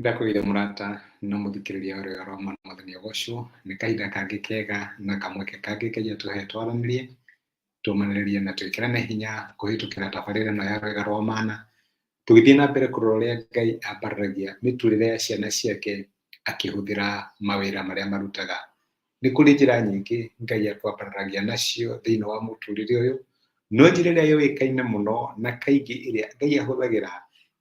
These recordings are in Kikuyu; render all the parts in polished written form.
Nĩndakũgeithia mũrata na mũthikĩrĩria wa Rwĩga rwa Mana, Mwathani agocwo. Nĩ kahinda kangĩ kega na kamweke kangĩ Ngai atũhe twaranĩrie, tũmanĩrĩrie na twĩkĩrane hinya kũhĩtũkĩra tabarĩra ĩno ya Rwĩga rwa Mana, tũgĩthiĩ na mbere kũrora ũrĩa Ngai ambararagia mĩtũrĩre ya ciana ciake akĩhũthĩra mawĩra marĩa marutaga. Nĩ kũrĩ njĩra nyingĩ Ngai atwambararagia nacio thĩinĩ wa mũtũrĩre ũyũ, no njĩra ĩrĩa yũĩkaine mũno na kaingĩ ĩrĩa Ngai ahũthagĩra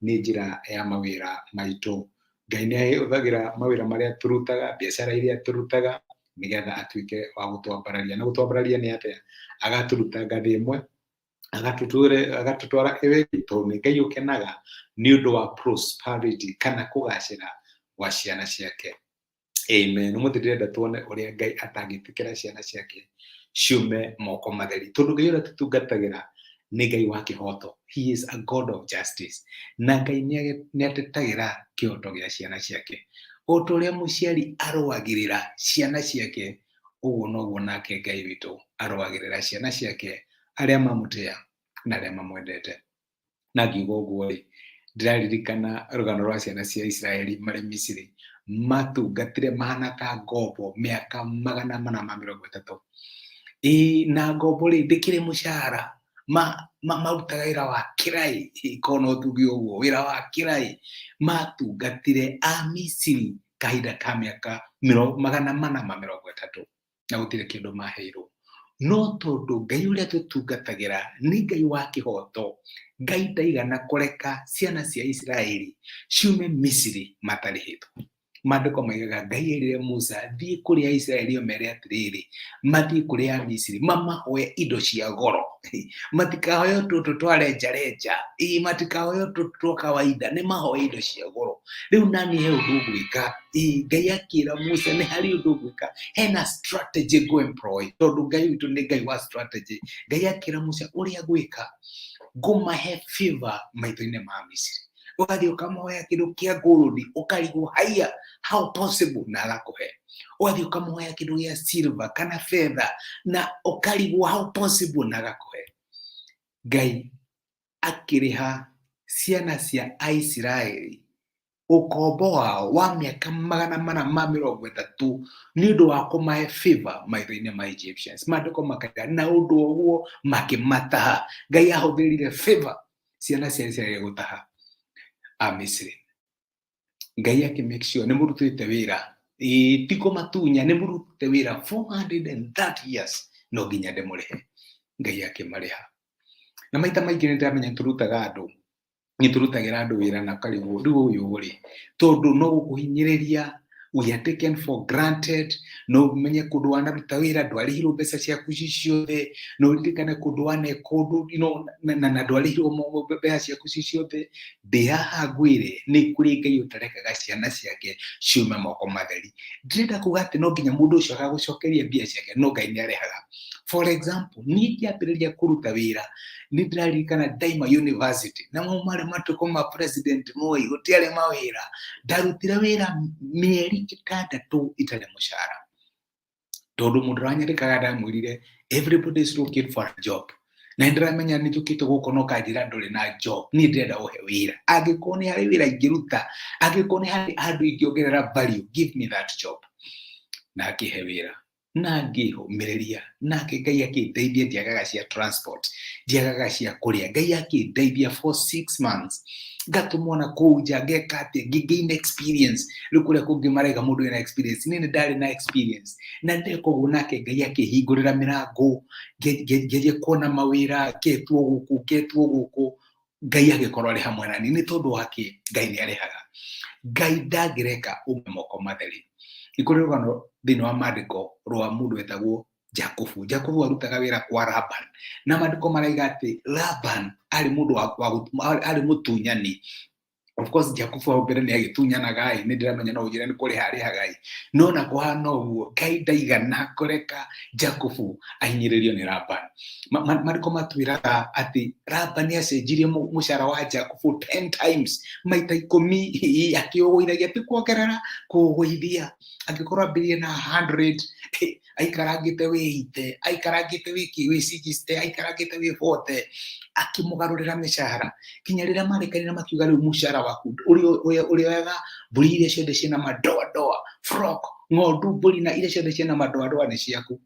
nĩ njĩra ya mawĩra maitũ. Ngai nĩ ahũthagĩra mawĩra marĩa tũrutaga, biacara iria tũrutaga, nĩgetha atuĩke wa gũtwambararia. Na gũtwambararia nĩ atĩa? Agatũruta ngathĩ ĩmwe, agatũtwara ĩyo ĩngĩ, tondũ nĩ Ngai ũkenaga nĩ ũndũ wa prosperity kana kũgacĩra gwa ciana ciake. Amen. Ũmũthĩ ndĩrenda tuone ũrĩa Ngai atangĩtĩkĩra ciana ciake ciume moko matheri, tondũ Ngai ũrĩa tũtungatagĩra nĩ Ngai wa kĩhoto. He is a God of justice. Na Ngai nĩ atetagĩra kĩhoto gĩa ciana ciake. O ta ũrĩa mũciari arũagĩrĩra ciana ciake, ũguo noguo nake Ngai witũ arũagĩrĩra ciana ciake arĩa mamũtĩa na arĩa mamwendete. Na ngiuga ũguo rĩ, ndĩraririkana rũgano rwa ciana cia Isiraeli marĩ Misiri, matungatire mahana ta ngombo mĩaka 430. Ĩĩ na ngombo rĩ, ndĩkĩrĩ mũcara, marutaga wĩra wa kĩraĩ, korwo no tuge ũguo, wĩra wa kĩraĩ. Matungatire a Misiri kahinda ka mĩaka 430. Na gũtirĩ kĩndũ maheirwo. No tondũ Ngai ũrĩa tũtungatagĩra nĩ Ngai wa kĩhoto, Ngai ndaigana kũreka ciana cia Isiraeli ciume Misiri matarĩhĩtwo. Maandĩko maigaga Ngai erire Musa, thiĩ kũrĩ Aisiraeli ũmere atĩrĩrĩ, mathiĩ kũrĩ Amisiri mamahoe indo cia goro, matikahoe tũtũ twa renjarenja, ĩĩ matikahoe tũtũ twa kawaida, nĩ mahoe indo cia goro. Rĩu nani he ũndũ ũgwĩka, ĩĩ Ngai akĩra Musa nĩ harĩ ũndũ ũgwĩka, hena strategy ngũ employ, tondũ Ngai witũ nĩ Ngai wa strategy. Ngai akĩra Musa ũrĩa ngwĩka, ngũmahe favor maitho-inĩ ma Misiri. Ũgathiĩ ũkamũhoya kĩndũ kĩa gold, ũkarigwo haiya, how possible, na agakũhe. Ũgathiĩ ũkamũhoya kĩndũ gĩa silver kana fedha na ũkarigwo how possible, na agakũhe. Ngai akĩrĩha ciana cia Aisiraeli ũkombo wao wa mĩaka 430 nĩ ũndũ wa kũmahe favor maitho-inĩ ma Egyptians. Maandĩko makaiga na ũndũ ũguo makĩmataha. Ngai ahũthĩrire favor ciana cia Isiraeli gũtaha Amisiri. Ngai akĩ make sure nĩ mũrutĩte wĩra, ĩĩ ti kũmatunya, nĩ mũrutĩte wĩra 430 years, no nginya ndĩmũrĩhe. Ngai akĩmarĩha. Na maita maingĩ nĩ ndĩramenya nĩ tũrutaga andũ, nĩ tũrutagĩra andũ wĩra na ũkarigwo rĩu ũyũ rĩ, tondũ no gũkũhinyĩrĩria, we are taken for granted. No ũmenye kũndũ wanaruta wĩra ndwarĩhirwo mbeca ciaku ci ciothe, no ũririkane kũndũ waneka ũndũ na ndwarĩhirwo mbeca ciaku ci ciothe. Ndĩ haha ngwĩre nĩ kũrĩ Ngai ũtarekaga ciana ciake ciume moko matheri. Ndĩrenda kuga atĩ no nginya mũndũ ũcio agagũcokeria mbia ciake, no Ngai nĩ arĩhaga. For example, niĩ ngĩambĩrĩria kũruta wĩra nĩ ndĩraririkana ndaima university, na mau marĩ matukũ ma President Moi, gũtiarĩ mawĩra. Ndarutire wĩra mĩeri 6 itarĩ mũcara, tondũ mũndũ ũranyandĩkaga ndamwĩrire everybody is looking for a job, na nĩ ndĩramenya nĩ njũkĩte gũkũ no kanjĩra ndũrĩ na job, niĩ ndĩrenda ũhe wĩra. Angĩkorwo nĩ harĩ wĩra ingĩruta, angĩkorwo nĩ harĩ handũ ingĩongerera value, give me that job. Na akĩhe wĩra na ngĩhũmĩrĩria, nake Ngai akĩndeithia, ndiagaga cia transport, ndiagaga cia kũrĩa. Ngai akĩndeithia for 6 months, ngatũmwo na kũu nja, ngeka atĩa, ngĩ gain experience. Rĩu kũrĩa kũngĩ maraiga mũndũ wĩna experience, niĩ nĩ ndarĩ na experience na ndeka ũguo, nake Ngai akĩhingũrĩra mĩrango, ngĩanjia kuona mawĩra, ngetwo gũkũ, ngetwo gũkũ. Ngai agĩkorwo arĩ hamwe na niĩ. Nĩ tondũ wa kĩ? Ngai nĩ arĩhaga. Ngai ndangĩreka ume moko matheri. Nĩ kũrĩ rũgano thĩinĩ wa maandĩko rwa mũndũ wetagwo Jakubu. Jakubu arutaga wĩra kwa Laban, na maandĩko maraiga atĩ Laban arĩ mũndũ arĩ mũtunyani. Of course Jakubu hau mbere nĩ agĩtunyanaga ĩ, nĩ ndĩramenya no ũnjĩre nĩ kũrĩha arĩhaga ĩ, no na kũhana ũguo Ngai ndaigana kũreka Jakubu ahinyĩrĩrio nĩ Laban. Maandĩko matwĩraga atĩ Laban acenjirie mũcara wa Jakubu 10 times, maita 10, akĩũgũithagia, ti kuongerera, kũũgũithia. Angĩkorwo ambĩrĩrie na 100, Aikarangĩte wĩ 80, aikarangĩte wĩ kĩ, wĩ 60, aikarangĩte wĩ 40, akĩmũgarũrĩra mĩcara kinya rĩrĩa marĩkanire makiuga rĩu mũcara waku ũrĩoyaga mbũri iria ciothe ciĩna madoadoa, flock, ng'ondu, mbũri na iria ciothe ciĩna madoadoa nĩ ciaku.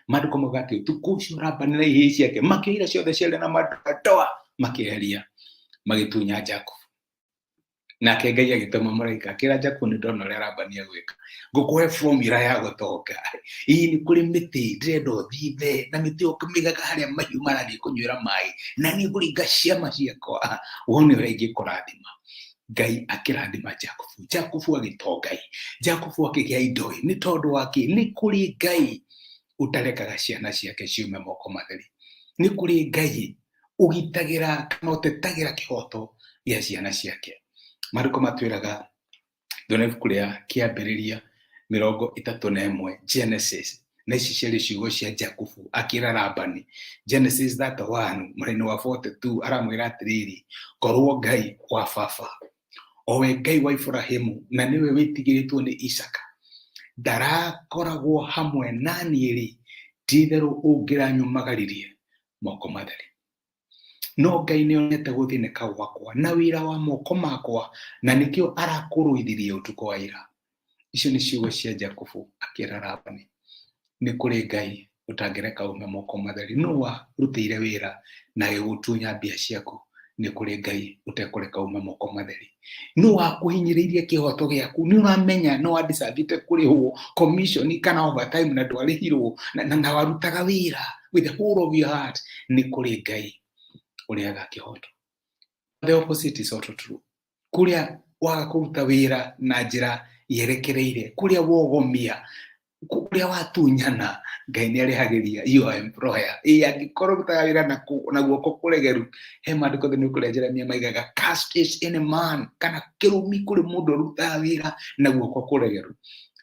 Maandĩko mauga atĩ ũtukũ ũcio Labani na ihĩĩ ciake makĩoya iria ciothe ciarĩ na madoadoa makĩeheria, magĩtunya Jakubu. Nake Ngai agĩtũma mũraika akĩra Jakubu, nĩ ndona ũrĩa Labani egwĩka, ngũkũhe formula ya gũtonga. Ĩĩ nĩ kũrĩ mĩtĩ ndĩrenda ũthithe, na mĩtĩ ĩyo ũkĩmĩigaga harĩa mahiũ marathiĩ kũnyuĩra maĩ, na niĩ ngũringa ciama ciakwa wone ũrĩa ingĩkũrathima. Ngai akĩrathima Jakubu, Jakubu agĩtonga, Jakubu akĩgĩa indo. Nĩ tondũ wa kĩ? Nĩ kũrĩ Ngai ũtarekaga ciana ciake ciume moko matheri. Nĩ kũrĩ Ngai ũgitagĩra kana ũtetagĩra kĩhoto gĩa ciana ciake. Maandĩko matwĩraga thĩinĩ wa ibuku rĩa Kĩambĩrĩria 31, Genesis, na ici ciarĩ ciugo cia Jakubu akĩra Labani. Genesis 31 mũraini wa 42 aramwĩra atĩrĩrĩ, korwo Ngai wa baba, o we Ngai wa Iburahĩmu na nĩwe wĩtigĩrĩtwo nĩ Isaka, ndarakoragwo hamwe na niĩ-rĩ, ti-itherũ ũngĩranyumagaririe moko matheri. No Ngai nĩ onete gũthĩnĩka gwakwa na wĩra wa moko makwa, na nĩkĩo arakũrũithirie ũtukũ wa ira. Icio nĩ ciugo cia Jakubu akĩra Labani. Nĩ kũrĩ Ngai ũtangĩreka ume moko matheri. Nũ warutĩire wĩra na agĩgũtunya mbia ciaku? Nĩ kũrĩ Ngai ũtekũreka ume moko matheri. Nũ wakũhinyĩrĩirie kĩhoto gĩaku? Nĩ ũramenya nĩ wadecavĩte kũrĩhwo commission kana overtime na ndwarĩhirwo na warutaga wĩra with the whole of your heart. Nĩ kũrĩ Ngai ũrĩaga kĩhoto. The opposite is also true. Kũrĩa waga kũruta wĩra na njĩra yerekereire, kũrĩa wogomia, kũrĩa watunyana, Ngai nĩ arĩhagĩria your employer. Ĩ angĩkorwo ũrutaga wĩra na guoko kũregeru, he maandĩko thĩinĩ kũrĩa Jeremia maigaga cursed is any man, kana kĩrumi kũrĩ mũndũ ũrutaga wĩra na guoko kũregeru.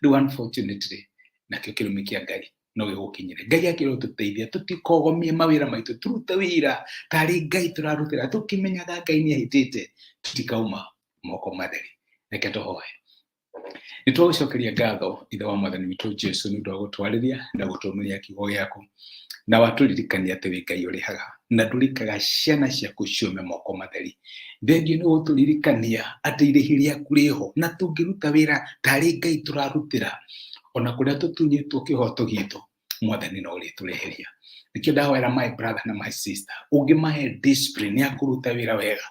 Rĩu unfortunately, nakĩo kĩrumi kĩa Ngai no gĩgũkinyĩre. Ngai akĩrwo tũteithie tũtikogomie mawĩra maitũ, tũrute wĩra tarĩ Ngai tũrarutĩra, tũkĩmenyaga Ngai nĩ ahĩtĩte, tũtikauma moko matheri. Reke tũhoe. Nĩ twagũcokeria ngatho Ithe wa Mwathani witũ Jesu nĩ ũndũ wa gũtwarĩria na gũtũmĩria kiugo gĩaku, na watũririkania atĩ wĩ Ngai ũrĩhaga na ndũrekaga ciana ciaku ciume moko matheri. Thengio nĩ gũtũririkania atĩ irĩhi rĩaku rĩho, na tũngĩruta wĩra tarĩ Ngai tũrarutĩra, ona kũrĩa tũtunyĩtwo kĩhoto gitũ, Mwathani no ũrĩtũrĩhĩria. Nĩkĩo ndahoera my brother na my sister, ũngĩmahe discipline ya kũruta wĩra wega,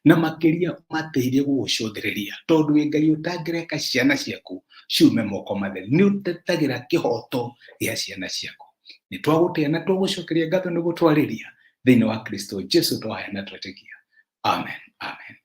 na makĩria ũmateithie gũgũcũthĩrĩria, tondũ wĩ Ngai ũtangĩreka ciana ciaku ciume moko matheri. Nĩ ũtetagĩra kĩhoto gĩa ciana ciaku. Nĩ twagũtĩa na twagũcokeria ngatho nĩ gũtwarĩria thĩinĩ wa Kristo Jesu twaheana twetĩkia. Amen. Amen.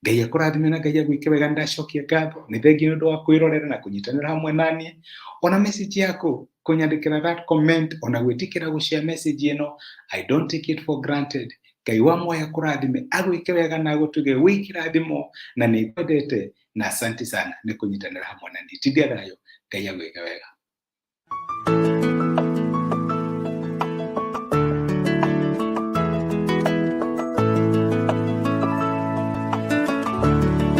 Ngai akũrathime na Ngai agwĩke wega. Ndacokia ngatho, nĩ thengiũ nĩ ũndũ wa kwĩrorera na kũnyitanĩra hamwe naniĩ, ona message yaku kũnyandĩkĩra that comment, ona gwĩtĩkĩra gũshare message ĩno. I don't take it for granted. Ngai wa muoyo akũrathime, agwĩke wega na agũtuge wĩ kĩrathimo, na nĩ ngwendete na asante sana nĩ kũnyitanĩra hamwe na niĩ. Tindia thayũ, Ngai agwĩke wega.